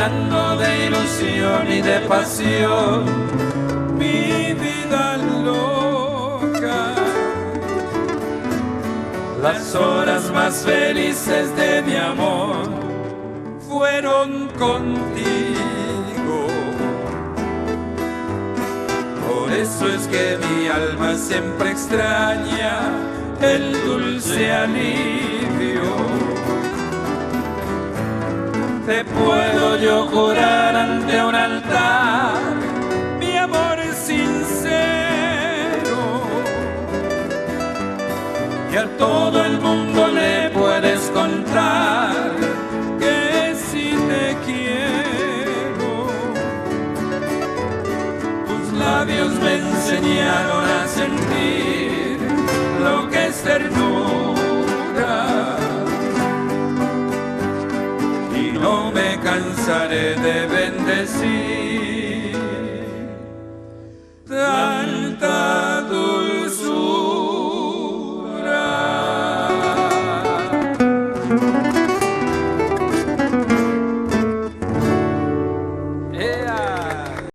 Llenando de ilusión y de pasión mi vida loca. Las horas más felices de mi amor fueron contigo. Por eso es que mi alma siempre extraña el dulce alivio. Te puedo yo jurar ante un altar mi amor sincero. Y a todo el mundo le puedes contar que si te quiero. Tus labios me enseñaron a sentir lo que es ternura. Y no me cansaré de bendecir.